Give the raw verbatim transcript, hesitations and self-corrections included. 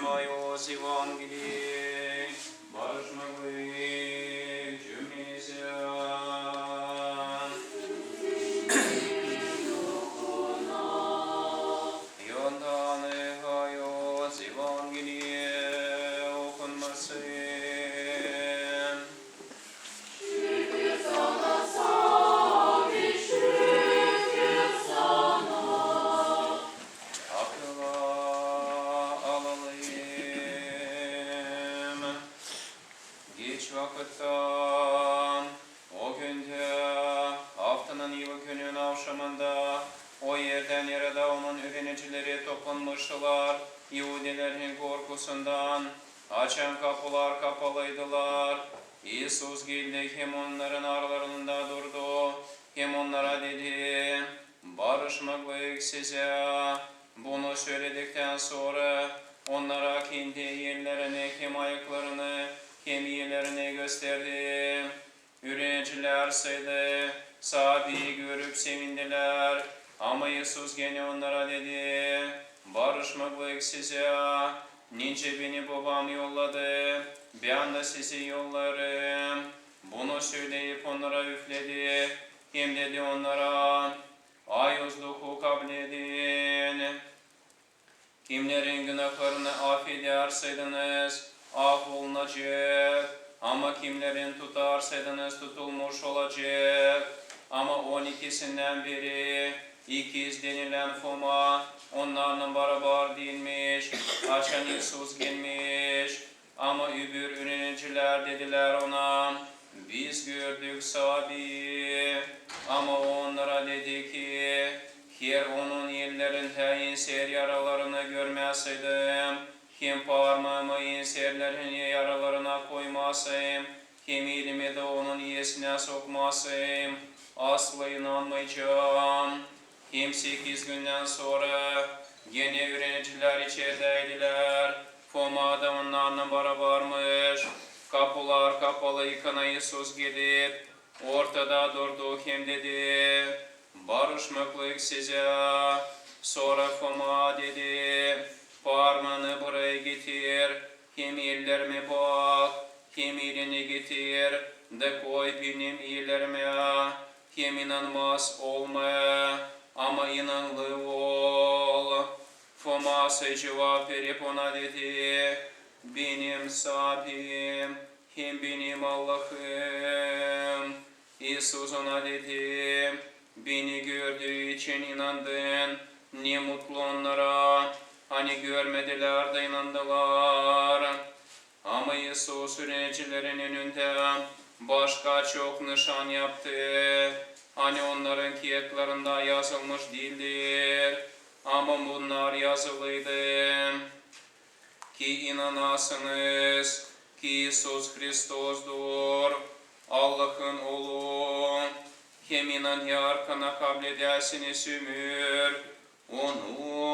Hayos Evangeliyi, barışmaklık cümlenizä. İoannanı Hayos Evangeliyi okunması. Akıla alalım. Geç vakıttan, o gündä, aftanın ilk günün avşamında, o erdä, neredä onun üürenicileri toplanmıştılar, iudeylerin korkusundan, açan kapular kapalıydılar, İisus geldi hem onnarın aralarında durdu, hem onnara dedi: "Barışmaklık sizä!" Bunu sölädiktän sora, onnara kendi ellerini hem ayaklarını hem iilerini gösterdi. Üürenicilär saydı saabiyi görüp sevindilär. Ama İisus genä onnara dedi: "Barışmaklık sizä! Nicä beni Bobam yolladı, bän dä sizi yollarım." Bunu söleyip, onnara üfledi hem dedi onnara: "Ayuz Duhu kabledin. Kimnerin günahlarını afedärseydiniz, afolunacek, ama kimnerin tutarsaydınız, tutulmuş olacek." Ama on ikisindän biri, İkiz denilän Foma, onnarlan barabar diilmiş, açan İisus gelmiş. Ama öbür üürenicilär dedilär ona: "Biz gördük Saabiyi." Ama o onnara dedi ki: "Eer onun ellerindä enser yaralarını görmäseydim, hem parmaamı enserlerin yaralarına koymasayım, hem elimi dä onun iisinä sokmasayım, asla inanmayacam." Hem sekiz gündän sora genä üürenicilär içerdäydilär, Foma da onnarlan barabarmış. Kapular kapalı yıkana İisus gelip, ortada durdu hem dedi: "Barışmaklık sizä!" Sora Foma dedi: "Parmaanı buraya getir, hem ellerime bak, hem elini getir da koy benim ellerimä, hem inanmaz olma, ama inanılı ol." Foma cuvap verip ona dedi: "Benim Saabim hem benim Allahım." İisus ona dedi: "Beni gördüü için inandın, ne mutlu onnara, ani görmedilär da inandılar." Ama İisus üürenicilerin önündä başka çok nışan yaptı, ani onnarın kiyatlarında yazılmış diildir, ama bunnar yazılıydı, ki inanasınız, ki İisus Hristostur, Allahın Oolu, hem inanarkana kabledäsiniz ömür Onu.